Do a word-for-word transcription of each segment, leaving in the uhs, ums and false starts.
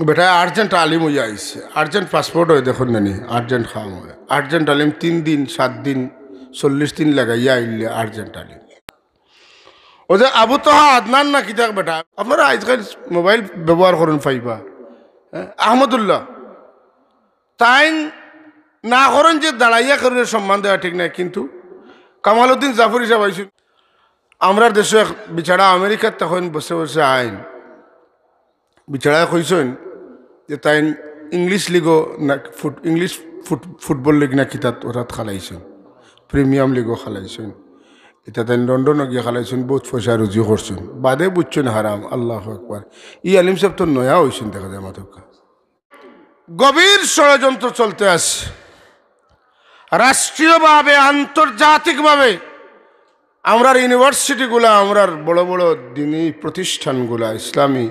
বেটায় আর্জেন্ট আলিম অইয়া আইছে, আর্জেন্ট পাসপোর্ট অয়, দেখইন না নি, আর্জেন্ট কাম অয়, আর্জেন্ট আলিম। তিন দিন, সাত দিন, চল্লিশ দিন লাগাইয়া আইলে আর্জেন্ট আলিম। অউ যে আবু তোহা আদনান না কিতা বেটা, আপনারা আইজকাইল মোবাইল ব্যবহার করইন, পাইবা, হ্যাঁ, আহমদুল্লাহ, তাইন না করইন যে দাঁড়াইয়া কেউরে সম্মান দেওয়া ঠিক নায়, কিন্তু কামালউদ্দিন জাফরি সাব আইছইন, আমরার দেশো এক বেচারা আমেরিকাত থাকইন, বসে বসে আইন, বেচারায় কইছইন যে তাইন ইংলিশ লিগও না, foot-, English foot-, football league না কিতাত ওরাত খেলাইছইন, প্রিমিয়াম লিগও খেলাইছইন, ইতা তাইন লন্ডনো গিয়া খেলাইছইন, বউত পয়সা রুজি করছইন, বাদে বুঝছইন হারাম। আল্লাহু আকবার। ই আলিম সাব তো নয়া অইছইন দেখা যায় মাতউক্কা। গভীর ষড়যন্ত্র চলতে আছে। রাষ্ট্রীয়ভাবে, আন্তর্জাতিকভাবে আমরার ইউনিভার্সিটিগুলা, আমরার বড় বড় দিনী প্রতিষ্ঠানগুলা, ইসলামী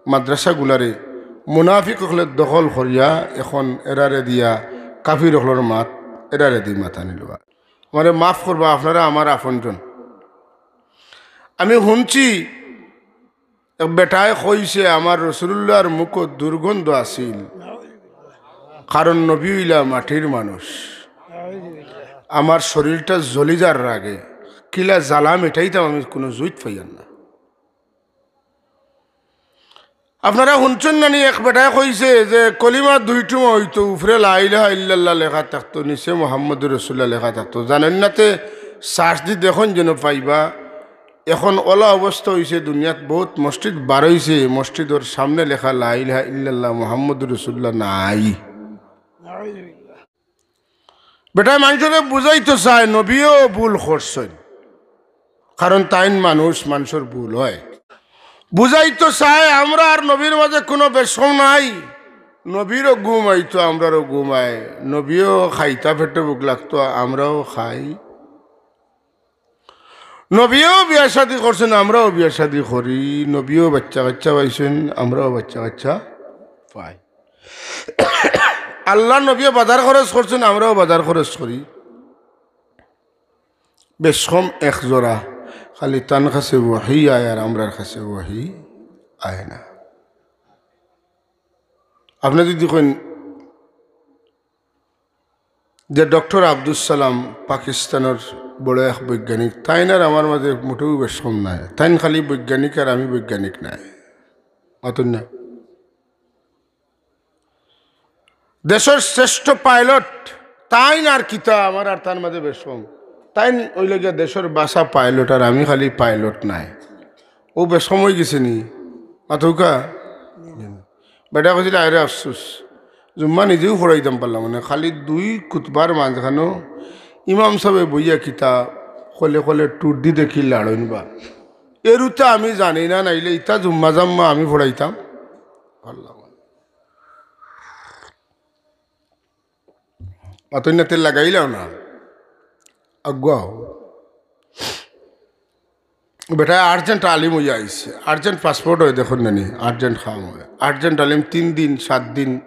মাদ্রাসাগুলারে মুনাফিক অকলে দখল করিয়া এখন এরারে দিয়া কাফির অকলর মাত, এরারে দি মাতানি লওয়া। আমারে মাফ করবা, আপনারা আমার আপনজন। আমি হুনছি এক বেটায় কইছে, "আমার রসুলুল্লাহর মুখো দুর্গন্ধ আছিল, কারণ নবী অইলা মাটির মানুষ, আমার শরীরটা জ্বলি যার রাগে, কিলা জ্বালা মিটাইতাম, আমি কুনু জুইত পাইয়ার না।" আপনারা হুনছইন না নি, এক বেটায় কইছে যে কলিমা দুইটুমা অইতো, উপরে লা ইলাহা ইল্লাল্লাহ লেখা থাকতো, নিচে মুহাম্মদুর রাসূলুল্লাহ লেখা থাকতো। জানইন না তে সার্চ দি দেখইন যেন পাইবা। এখন অলা অবস্থা অইছে, দুনিয়াত বউত মসজিদ বার অইছে, মসজিদর সামনে লেখা লা ইলাহা ইল্লাল্লাহ মুহাম্মদুর রাসূলুল্লাহ নাই। বেটায় মানষরে বুঝাইতো চায় নবীও ভুল করছইন, কারণ তাইন মানুষ, মানষর ভুল অয়। বুঝাইতো চায় আমরার নবীর মাঝে কুনু বেশকম নাই, নবীরও ঘুম আইতো, আমরারও ঘুম আয়, নবীও খাইতা, পেটো ভুক লাগতো, আমরাও খাই। নবীও বিয়া শাদি করছইন, আমরাও বিয়া শাদি করি। নবীও বাইচ্চা কাইচ্চা পাইছইন, আমরাও বাইচ্চা কাইচ্চা পাই। আল্লার নবীও বাজার খরচ করছইন, আমরাও বাজার খরচ করি। বেশকম এক জোড়া, খালি তান কাছে ওহী আয় আর আমরার কাছে ওহী আয় না। আপনে যুদি কইন যে ডক্টর আব্দুস সালাম পাকিস্তানর বড় এক বৈজ্ঞানিক, তাইন আর আমার মাঝে মোটেও বেশকম নায়। তাইন খালি বৈজ্ঞানিক আর আমি বৈজ্ঞানিক নায়। মাতইন না। দেশর শ্রেষ্ঠ পাইলট তাইন আর কিতা, আমার আর তান মাঝে বেশকম। তাইন অইলা গিয়া দেশর বাছা পাইলট আর আমি খালি পাইলট নায়। অউ বেশকম অইগেছে নি? মাতউক্কা? বেটায় কইছিল, "আরে আফসোস, জুম্মা নিজেও পড়াইতাম পারলাম না, খালি দুই খুতবার মাঝখানো ইমাম সাবে বইয়া কিতা কলে কলে টুট দি দেখি লাড়ইন বা। এরুতা আমি জানি না, নাইলে ইতা জুম্মা জাম্মা আমি পড়াইতাম পারলাম।" মাতইন না তে লাগাইলাও না, আগুয়াও। বেটায় আর্জেন্ট আলিম অইয়া আইছে, আর্জেন্ট পাসপোর্ট অয়, দেখইন না নি, আর্জেন্ট কাম অয়, আর্জেন্ট আলিম। তিন দিন, সাত দিন,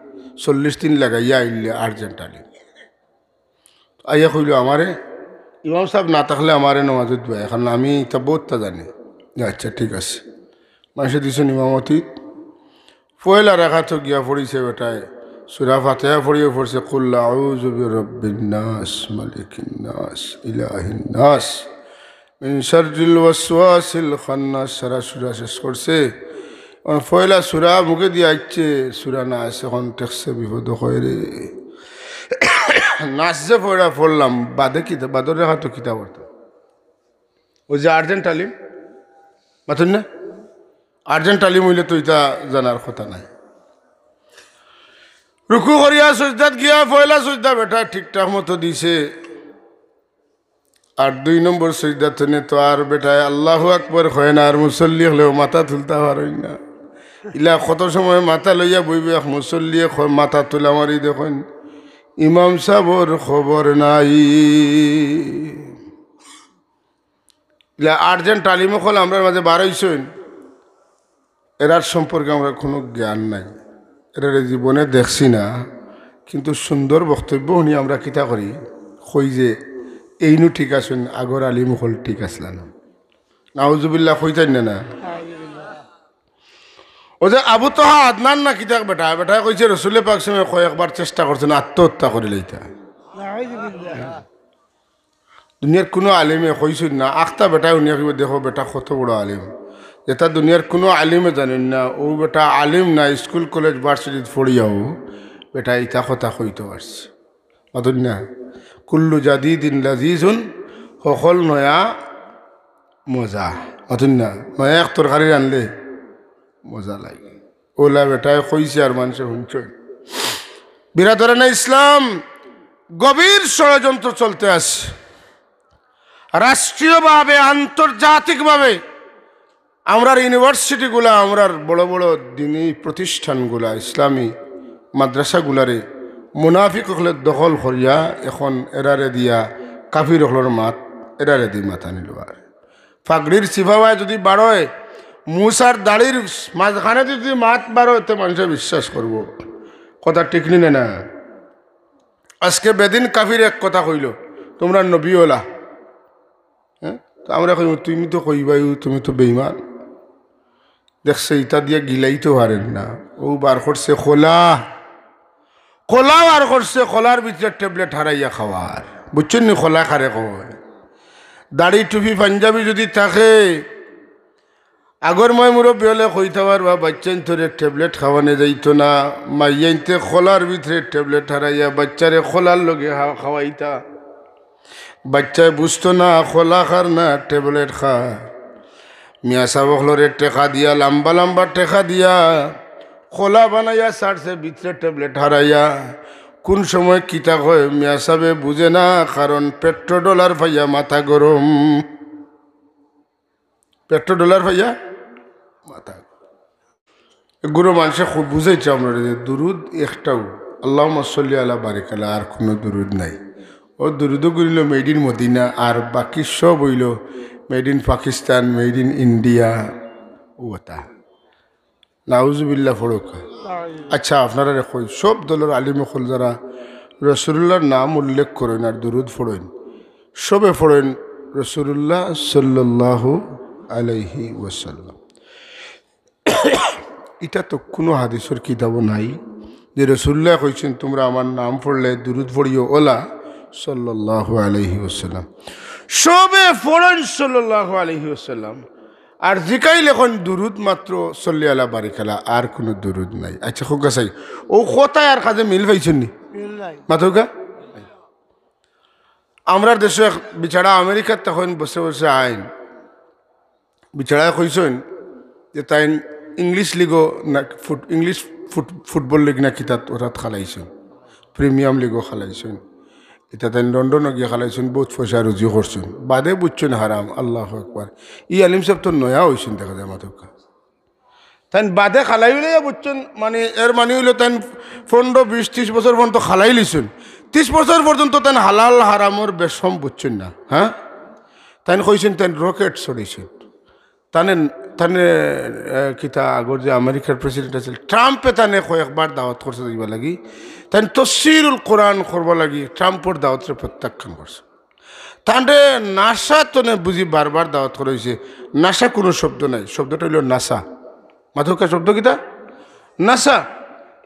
চল্লিশ দিন লাগাইয়া আইলে আর্জেন্ট আলিম। আইয়া কইলো আমারে, "ইমাম সাব না থাকলে আমারে নমাজো দিবায়, কারণ আমি ইতা বউততা জানি।" আচ্ছা, ঠিক আছে। মানষে দিছইন ইমামতি, পয়লা রাকাতো গিয়া পড়ছে বেটায়, সূরা ফাতিহা পড়িয়া পড়ছে, "কুল আউযু বিরাব্বিন নাস, মালিকিন নাস, ইলাহিন নাস, মিন শাররিল ওয়াসওয়াসিল খান্নাস", সারা সূরা শেষ করছে। অখন পয়লা সূরা মুখে দিয়া আইছে, সূরা নাস, অখন ঠেকছে বিপদো, কয় রে। নাস যে পয়লা পড়লাম, বাদে কিতা, বাদর রাকাতো কিতা পড়তাম? অউ যে আর্জেন্ট আলিম, মাতইন না? আর্জেন্ট আলিম অইলে তো ইতা জানার কথা নায়। রুকু করিয়া সজদাত গিয়া পয়লা সজদা বেটায় ঠিকঠাক মতো দিছে, আর দুই নম্বর সজদা থনে তো আর বেটায় আল্লাহু আকবার কয় না, আর মুসল্লি অকলেও মাথা তুলতা পারইন না। ইলা কত সময় মাথা লইয়া বইবে, এক মুসল্লিয়ে কয়, মাথা তুলা মারি দেখইন, ইমাম সাবর খবর নাই। ইলা আর্জেন্ট আলিম অকল আমরার মাঝে বার অইছইন, এরার সম্পর্কে আমরার কুনু জ্ঞান নাই, এরারে জীবনে দেখছি না, কিন্তু সুন্দর বক্তব্য হুনি আমরা কিতা করি, কই যে এইনও ঠিক আছইন, আগর আলিম অকল ঠিক আছলা না। নাউজুবিল্লাহ কইতাইন না, না? ওই যে আবু তোহা আদনান না কিতা বেটা, বেটায় কইছে রসুলে পাক সাল্লাল্লাহু আলাইহি ওয়াসাল্লামে কয়েকবার চেষ্টা করছইন আত্মহত্যা করিলাইতা। দুনিয়ার কুনু আলিমে কইছইন না, আখতা বেটায় হুনিয়া কইবো, "দেখো বেটা কত বড় আলিম।" যেটা দুনিয়ার কুনু আলিমে জানইন না, অউ বেটা আলিম না, স্কুল কলেজ ভার্সিটিত পড়িয়াও বেটা ইতা কথা কইতো পারছে। মাতইন না, "কুল্লু জাদিদিন লাজিজুন", হকল নয়া মজা। মাতইন না, নয়া এক তরকারি রানলে মজা লাগে। অলা বেটায় কইছে আর মানষে হুনছইন। বিরাদরানে ইসলাম, গভীর ষড়যন্ত্র চলতে আছে। রাষ্ট্রীয়ভাবে, আন্তর্জাতিকভাবে আমরার ইউনিভার্সিটিগুলা, আমরার বড় বড় দিনী প্রতিষ্ঠানগুলা, ইসলামী মাদ্রাসাগুলারে মুনাফিক অকলে দখল করিয়া এখন এরারে দিয়া কাফির অকলর মাত, এরারে দি মাতানি লওয়ার। পাগড়ির সিফাওয়ায় যদি বারয়, মুছার দাড়ির মাঝখানে যদি মাত বারয়, তে মানষে বিশ্বাস করবো। কথা ঠিক নি না? আজকে বেদিন কাফির এক কথা কইলো, "তুমরা নবী অলা।" হ্যাঁ? তো আমরা কই, "তুমি তো কইবায়উ, তুমি তো বেইমান।" দেখছে, ইতা দিয়া গিলাইতো পারের না। অউ বার করছে কলা, কলা বার করছে, কলার ভিতরে ট্যাবলেট হারাইয়া খাওয়ার। বুঝছইন নি কলা কারে কয়? দাড়ি, টুপি, পাঞ্জাবি যদি থাকে, আগর ময় মুরব্বি অকলে কইতা পারবা, "বাইচ্চাইন্তরে ট্যাবলেট খাওয়ানি যাইতো না।" মাইয়াইন্তে কলার ভিতরে ট্যাবলেট হারাইয়া বাইচ্চারে কলার লগে হা-, খাওয়াইতা। বাইচ্চায় বুঝতো না কলা খার না ট্যাবলেট খার। মিয়া সাব অকলরে টেকা দিয়া, লাম্বা লাম্বা টেকা দিয়া কলা বানাইয়া ছাড়ছে, ভিতরে ট্যাবলেট হারাইয়া। কুন সময় কিতা কয় মিয়া সাবে বুঝে না, কারণ পেট্রো ডলার পাইয়া মাথা গরম। পেট্রো ডলার পাইয়া মাথা। এগুলো মানষে খুব বুঝাইছে আমরারে যে দুরুদ একটাউ, আল্লাহুম্মা সাল্লি আলা বারিক আলা, আর কুনু দুরুদ নাই। অউ দুরুদগুলো অইলো made in মদিনা, আর বাকি সব অইলো made in Pakistan, made in India. অউ কথা। নাউজুবিল্লাহ পড়উক্কা। আচ্ছা, আপনারারে কই, সব দলর আলিম অকল যারা রাসুলুল্লাহর নাম উল্লেখ করইন আর দুরুদ পড়ইন, সবে পড়ইন রাসুলুল্লাহ সাল্লাল্লাহু আলাইহি ওয়াসাল্লাম। ইটা তো কুনু হাদিসর কিতাবো নাই যে রাসুলুল্লায় কইছইন, "তুমরা আমার নাম পড়লে দুরুদ পড়িও অলা সাল্লাল্লাহু আলাইহি ওয়াসাল্লাম।" সবে পড়ইন সাল্লাল্লাহু আলাইহি ওয়াসাল্লাম। আর জিকাইলে কইন দুরুদ মাত্র, সাল্লি আলা বারিক আলা, আর কুনু দুরুদ নাই। আচ্ছা, কউক্কা চাই, অউ কথায় আর কাজে মিল পাইছইন নি? মিল নাই। মাতউক্কা? আমরার দেশো এক বেচারা আমেরিকাত থাকইন, বসে বসে আইন। বেচারায় কইছইন যে তাইন ইংলিশ লিগো না foot-, English foot-, football league না কিতাত ওরাত খেলাইছইন, প্রিমিয়াম লিগো খেলাইছইন। ইতা তাইন লন্ডনো গিয়া খেলাইছইন, বউত পয়সা রুজি করছইন। বাদে বুঝছইন হারাম, আল্লাহু আকবার। ই আলিম সাব তো নয়া অইছইন দেখা যায় মাতউক্কা। তাইন বাদে খেলাইলিয়া বুঝছইন, মানে এর মানে অইলো তাইন পনরো, বিশ, তিশ বছর পর্যন্ত খেলাইলিছইন। তিশ বছর পর্যন্ত তাইন হালাল হারামর বেশম বুঝছইন না, হ্যাঁ? তাইন কইছইন তাইন রকেট ছড়াইছইন। তানে, তানে, এ, কিতা আগর যে আমেরিকার প্রেসিডেন্ট আছিল, ট্রাম্পে তানে কয়েকবার দাওয়াত করছে যাইবার লাগি। তাইন তফসিরুল কোরআন করবার লাগি ট্রাম্পর দাওয়াতরে প্রত্যাখ্যান করছে। তানরে নাসা তনে বুঝি বারবার দাওয়াত করা অইছে। নাসা কুনু শব্দ নাই, শব্দটা অইলো নাসা। মাতউক্কা শব্দ কিতা? নাসা।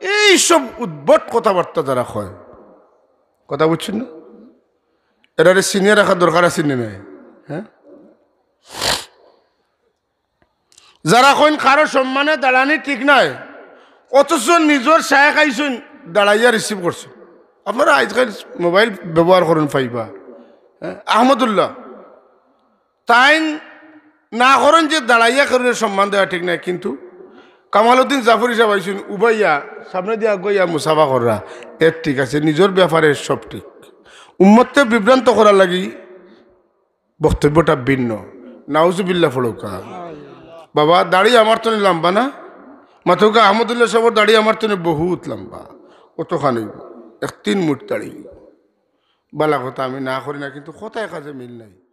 এই সব উদ্ভট কথাবার্তা যারা কয়, কথা বুঝছইন না? এরারে চিনিয়া রাখার দরকার আছে নি নাই? হ্যাঁ? যারা কইন কারো সম্মানে দাঁড়ানি ঠিক নায়, অথচ নিজর শায়েখ আইছইন দাঁড়াইয়া রিসিভ করছইন। আপনারা আইজকাইল মোবাইল ব্যবহার করইন পাইবা। হ্যাঁ, আহমদুল্লাহ তাইন না করইন যে দাঁড়াইয়া কারোরে সম্মান দেওয়া ঠিক নায়, কিন্তু কামালউদ্দিন জাফরি সাব আইছইন উবাইয়া সামনেদি আগুয়াইয়া মুসাফা কররা, এর ঠিক আছে, নিজর ব্যাপারে সব ঠিক। উম্মতরে বিভ্রান্ত করার লাগি বক্তব্যটা ভিন্ন। নাউজুবিল্লাহ পড়উক্কা। বাবা, দাড়ি আমার তনে লাম্বা না? মাতউক্কা, আহমদুল্লাহ সাবর দাড়ি আমার তনে বউত লাম্বা। অতখান অইবো, এক তিন মুঠ দাড়ি। বালা কথা, আমি না করি না, কিন্তু কথায় কাজে মিল নাই।